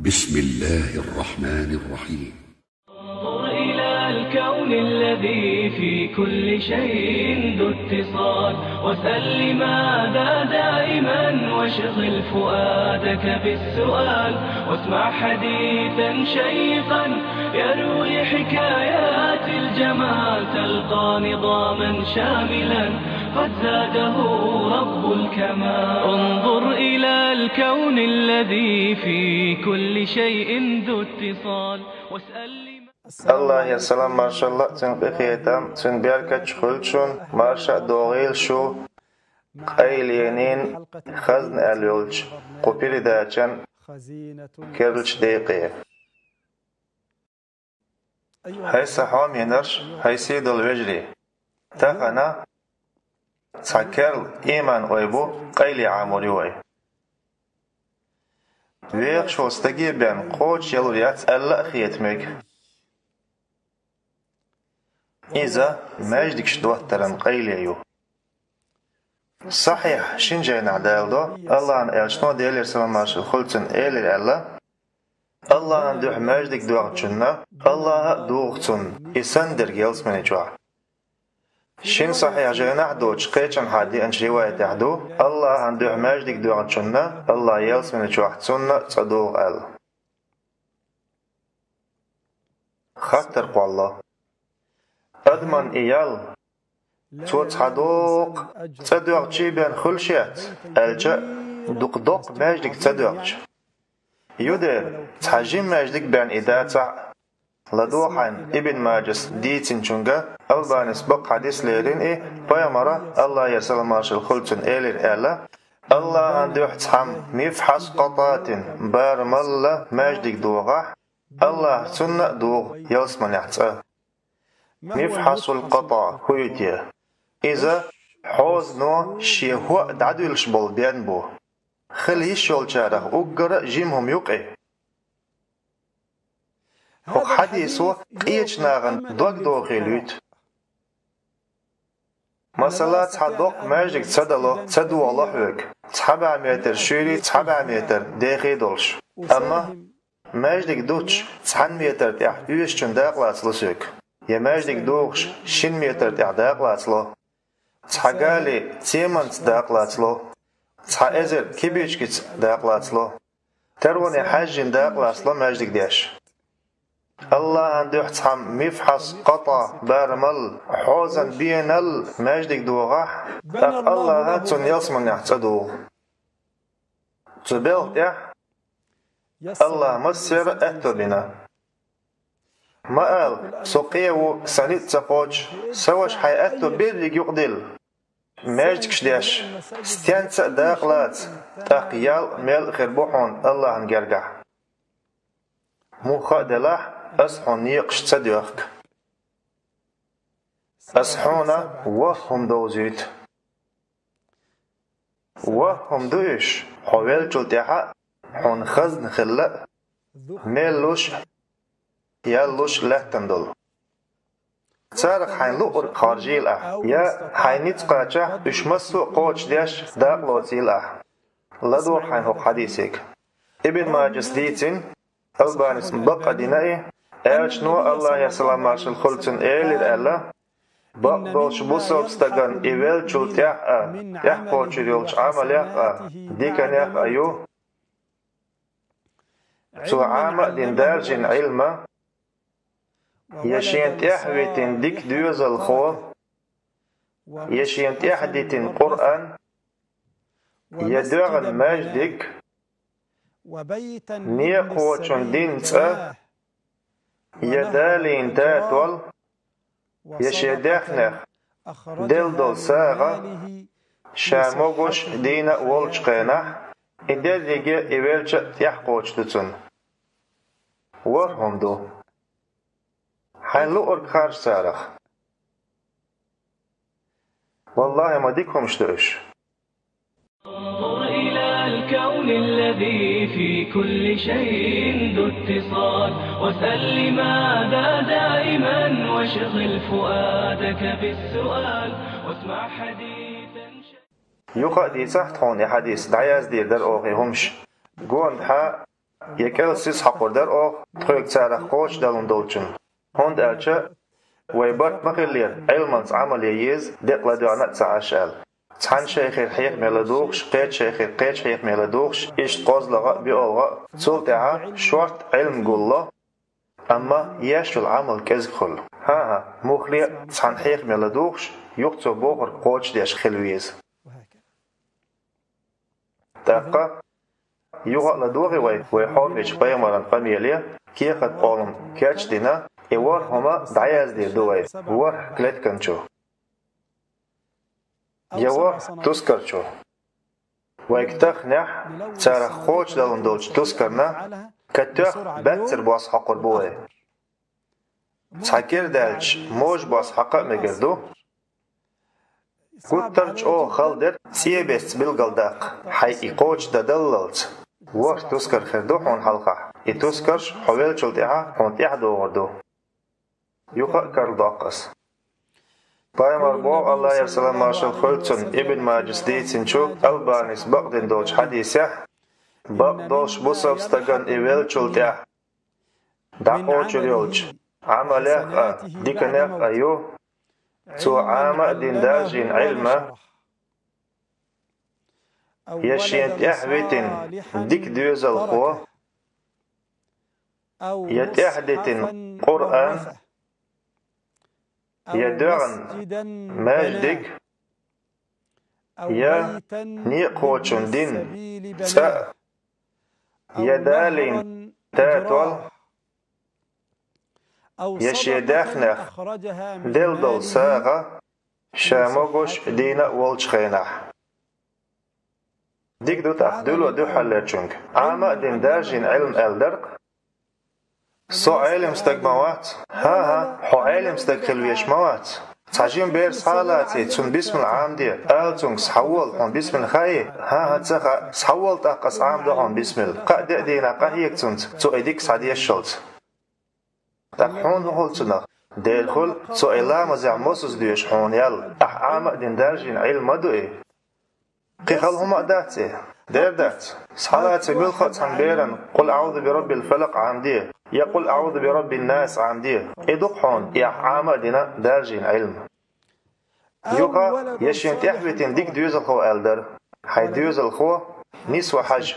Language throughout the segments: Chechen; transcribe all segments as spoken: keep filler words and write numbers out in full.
بسم الله الرحمن الرحيم. انظر إلى الكون الذي في كل شيء ذو اتصال، واسأل لماذا دائما، واشغل فؤادك بالسؤال، واسمع حديثا شيقا يروي حكايات الجمال، تلقى نظاما شاملا قد زاده رب الكمال. انظر إلى الكون الذي في كل شيء ذو اتصال، واسأل لمن Аллахьера салам-маршалла, Цуьнан къинхетам, Цуьнан беркаташ хуьлда шуна, марша а догӀийла шу, къайленийн хазна аьлла йолчу кху передачан керлачу декъе. ХӀай сан хьоменаш, хӀай сийдолу вежарий! Тахана цхьа керла ийман ой бу, къайле Ӏамор ю вай. Вехаш волу стаге бен кхочушъялур яц аьлла а хета мега. Иза маьждигаш доттаран къайле ю. Сахьихь шина жайнахь даладо, Аллахьан элчано, Делера салам-маршалла хуьлда цунна, элира аьлла: «Аллахьан дуьхьа маьждиг доьгӀначунна, Аллахьа а дугӀу цунна, и санна дерг ялсамани чохь». Шина сахьихь жайнахь а доцуш, кхечанхьа деанчу риваятехь ду: «Аллахьан дуьхьа маьждиг доьгӀначунна, Аллахьа ялсамани чохь цунна а цӀа дугӀу», – аьлла. Хаттар кхолло: адаман и ял, цо цхьа доккха цӀа доьгӀчий бен хуьлуш яц, аьлча а, дукха доккха маьждиг ца доьгӀча? Юдера, цхьа жима маьждиг бен и дацахь а. ЛадогӀа хьайна Ибн Маджас дийцинчуьнга, Албанис бакъ хьадис лерина и, пайхамара, Аллахьера салам-маршалла хуьлда цунна, элира аьлла: «Аллахьан дуьхьа цхьамма мифхьас къатӀатин, барамалла маьждиг догӀахь, Аллахьа цунна а дугӀу ялсаманехь цӀа». Мифхьасул къатӀа хӀун ю те? Иза хьозано шен хӀоъ дӀадуьллуш болу бен бу. Хила йиш йолчарах уггара а жима хӀума ю-кх и. ХӀокху хьадисо къечу нахана дог дохийла юьту. Масала, цхьа доккха маьждиг ца дало, ца догӀало хьоьга, цхьа бӀе метр шуьйрий, цхьа бӀе метр дехий долуш. Амма маьждиг дуттуш цхьана метр тӀехь оьшучун дакъа лацало соьга, я маьждиг дохуш шина метр тӀехь дакъа лацало, цхьа гали цеманца дакъа лацало, цхьа эзар кибичкица дакъа лацало, тароне хьаьжжина дакъа лацало маьждиг деш. Аллахьан дуьхьа цхьамма мифхьас къатӀа, барамал, хьозан бенал маьждиг догӀахь, тӀаккха Аллахьа цунна ялсаманехь цӀа дугӀу. Цу белхан тӀехь Аллахьа массеран а аьтто бина. Ма ала: «Со къен ву, сан ницкъ ца кхочу, сан ваша, хьайн аьтто берриг юкъадилла». Маьждигаш деш, стенца а дакъа лаца, тӀаккха ял а, мел а хир бу хьуна Аллахьан гергахь. Муха а делахь, ас хьуна некъаш ца доьхку. Ас хьуна ворхӀ хӀума довзуьйту. ВорхӀ хӀума ду уьш: хьо веллачул тӀаьхьа а хьуна хазна хилла а, мел луш а, ял луш а лаьттана долу. Царах хьайн луъург харжийла ахь, я хьайн ницкъ кхачахь, уьш массо а кхочушдеш, дакъа лоцийла ахь. ЛадогӀа хьайна хӀокху хьадисига. Ибн Маджас дийцина, Албанис бакъ а дина и, элчано, Аллахьера салам-маршалла хуьлда цунна, элира аьлла: «Бакъдолчу бусалба стагана и веллачул тӀаьхьа а, тӀаьхьакхочур йолчу Ӏамалех а, диканех а ю цо Ӏама а дина даржийна Ӏилма, я шена тӀаьхьавитина дика доьзалхо, я шена тӀаьхьадитина Къуръан, я доьгӀна маьждиг, некъахочун дина цӀа, я далийна татол, я шен даьхнех делла долу сагӀа, ша могуш а, дийна а волчу хенахь, и дерриге а и велча а тӀаьхьакхочуш ду цунна». ВорхӀ хӀума ду. Хьайн луъург харжа царах. Валлахьи, ма дика хӀумаш ду уьш. انظر إلى الكون الذي في كل شيء ذو اتصال، واسأل لماذا دائما، واشغل فؤادك بالسؤال، واسمع حديثا. Юха а дийцахь тхуна и хьадис, дӀаяздийр дара оха и хӀумаш. Гонаха я кӀел сиз хьокхур дара оха, тхоьга царах кхочушдалун долчун. ХӀунда аьлча вай барт ма хиллера, Ӏилманца Ӏамал ян еза, декъала доьгӀна а ца Ӏаш аьлла. Цхьана шайхера хьехаме ладугӀуш, кхечу шайхера кхечу хьехаме ладугӀуш, иштта кхозлагӀа а, биолгӀа а, цул тӀаьхьа шортта Ӏилма гулло, амма еш йолу Ӏамал кӀезиг хуьлу. ХӀан-хӀа, муххале а цхьана хьехаме ладугӀуш, юха цо бохург кхочушдеш хила веза. ТӀаккха юха а ладогӀий вай, вай хьоме йолчу пайхамаран къамеле, кехат къолам кечдина, и ворхӀ хӀума дӀаяздийр ду вай, ворхӀ клеткан чу. Я ворхӀ тускар чу. Вайга таханехь царах кхочушдалун долчу тускарна катоьхна баьццара бос хьокхур бу вай. Цхьа кӀира даьлча, можа бос хьакха а мегар ду. Гуттар а чӀогӀа хала дерг цӀе бесца билгалдаккха, хьайн и кхочушдан даллалц. ВорхӀ тускар хир ду хьуна хьалхахь. И тускарш хьо веллачул тӀаьхьа хьуна тӀаьхьадогӀур ду. Юха а карладоккху ас. Пайхамар боху, АллахӀера салам-маршалла хуьлда цунна, Ибн Маджас дийцинчу, Албанис бакъдина долчу хьадисехь: «Бакъдолуш бу сан стагана и веллачул тӀаьхьа дӀакхочур йолчу Ӏамалех а, диканех а ю, цо Ӏама а дина даржийна Ӏилма, я шена тӀаьхьа витина дика доьзалхо, я тӀаьхьа дитина Къуръан, я доьгӀна маьждиг, я некъахочун дин цӀа а, я далийна татол, я шен даьхнех делла долу сагӀа, ша могуш дийна а волчу хенахь». Дика ду тӀаккха дуьйло дуьххьарлерчуьнга. Ӏама а дина даржийна Ӏилма аьлла дара-кх. Со Ӏелим стаг ма вац. ХӀан-хӀа, хьо Ӏелим стаг хила веш ма вац. Цхьа жима бер схьа а лаций, цунна бисмилла Ӏамаде, ала цуьнга: «Схьавола, хьуна бисмилла хаьий?» ХӀан-хӀа, ца хаьа. «Схьавола, тӀаккха ас Ӏамадо хьуна бисмилла». Кхаа де а дийнахь къахьега цуьнца, цо и дика схьадешшалц. ТӀаккха хьуна хӀун хуьлу цунах? Дера хуьлу, цо и ламазехь мосазза доьшу хьуна ял. Ахь Ӏама а дина даржийна Ӏилма ма ду и. Кхин хала хӀума а дац и? Дера дац. Схьалаций муьлхха а цхьана берана: «Къул аӀузу би раббил фалакъ» Ӏамаде, я «Къул аӀузу би раббин нас» Ӏамаде. И ду-кх хьуна и ахь Ӏама а дина даржийна Ӏилма. Юха я шена тӀаьхьа витина дика доьзалхо аьлла дара. Хьайн доьзалхо нисва хьажа.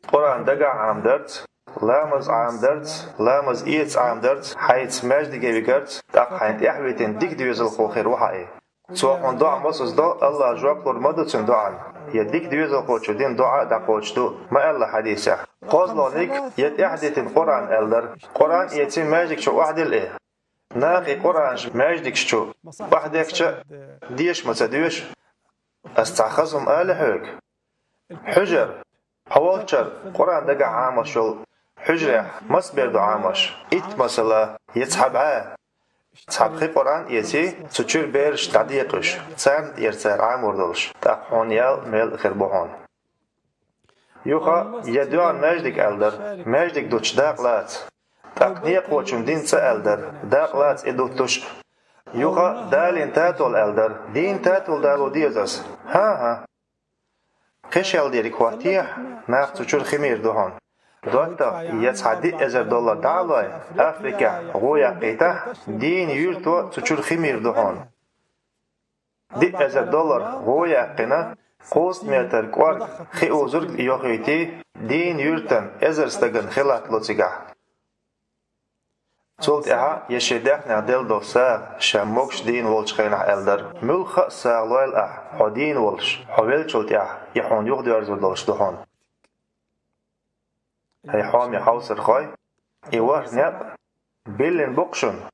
Къуръан дагахь Ӏамадарца, ламаз Ӏамадарца, ламаз эца Ӏамадарца, хьайца маьждиге вигарца, тӀаккха хьайна тӀаьхьа витина дика доьзалхо хир ву хьан и. Цо хьуна доӀа мосазза до, АллахӀа жоп лур ма ду цуьнан доӀана. Я дика доьзалхочун дина доӀа а дӀакхочуш ду, ма аьлла хьадисехь. КхозлагӀниг я тӀаьхьа дитина Къуръан аьлла дара. Къуръан эций, маьждиг чу охьадилла и. Наха и Къуръанаш маьждигаш чу охьадехча а, деша ма ца доьшу. Ас цхьа хаза хӀума алий хьоьга? Хьуьжар. Хьо волчара Къуръан дагахь Ӏамош йолу хьуьжарехь маса бер ду Ӏамош? Итт, масала, я цхьа бӀе? Цхьа пхи Къуръан эций, цу чуьра бераш дӀадекъа уьш, царна тӀера цара Ӏамор долуш, тӀаккха хьуна ял мел а хир бу хьуна. Юха я доьгӀна маьждиг аьлла дара, маьждиг дуттуш дакъа лаца. ТӀаккха некъахочун дин цӀа аьлла дара, дакъа лаца и дуттуш а. Юха далийна татол аьлла дара, дийна татол дало деза ас. ХӀан-хӀа. Кхин шел дерриг хӀоттехьа, нах цу чуьра хи мийр ду хьуна. ДоттагӀа я цхьа диъ эзар доллар дӀа а лой, Африкехь гӀо яккхийтахь, дийна юьрто цу чуьра хи мийр ду хьуна. Диъ эзар доллар гӀо яьккхина, кхузткъа метр кӀорга хи узург йохуьйтий, дийна юьртан эзар стагана хи латтало цигахь. Цул тӀаьхьа я шен даьхнех делла долу сагӀа ша могуш дийна волчу хенахь аьлла дара: «Муьлхха а сагӀа лойла ахь, хьо дийна волуш, хьо веллачул тӀаьхьа и хьуна юхадоьрзур долуш ду хьуна». ХӀай хьоме хьовсархой, и ворхӀ некъ биллина бу-кх шуна.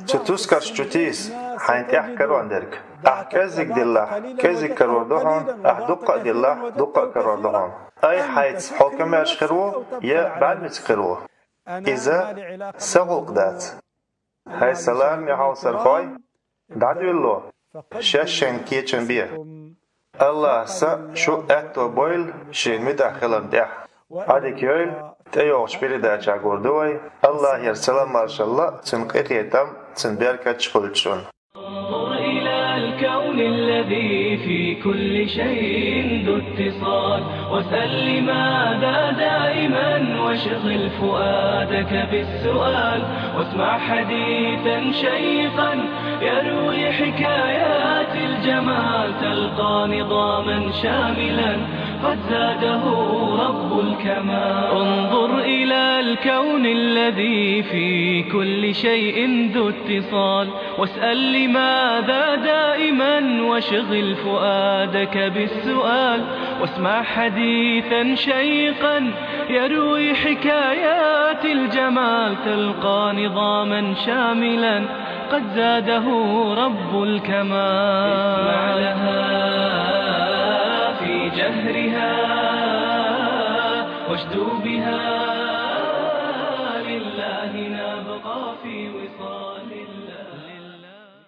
Цу тускарш чу тийса хьайн тӀехь карон дерг. Ахь кӀеззиг диллахь, кӀеззиг карор ду хьуна, ахь дуккха а диллахь, дуккха а карор ду хьуна. Айхьа хьайца хьо комаьрша хир ву я бӀаьрмециг хир ву? Иза сан гӀуллакх дац. ХӀай сан лараме хьовсархой, дӀадуьйлало, шаьш шайна кечам бе. АллахӀа сан а, шун а аьтто бойла шен муьтӀахь хиларна тӀехь. Ӏадика йойла, тӀейогӀучу передачехь гур ду вай. АллахӀера салам-маршалла, цуьнан къинхетам, цуьнан беркаташ хуьлда шуна. الذي في كل شيء ذو اتصال، واسأل لماذا دائما، واشغل فؤادك بالسؤال، واسمع حديثا شيقا يروي حكايات الجمال، تلقى نظاما شاملا قد زاده رب الكمال. انظر إلى الكون الذي في كل شيء ذو اتصال، واسأل لماذا دائما، واشغل فؤادك بالسؤال، واسمع حديثا شيقا يروي حكايات الجمال، تلقى نظاما شاملا قد زاده رب الكمال. اسمع لها في جهرها واشدو بها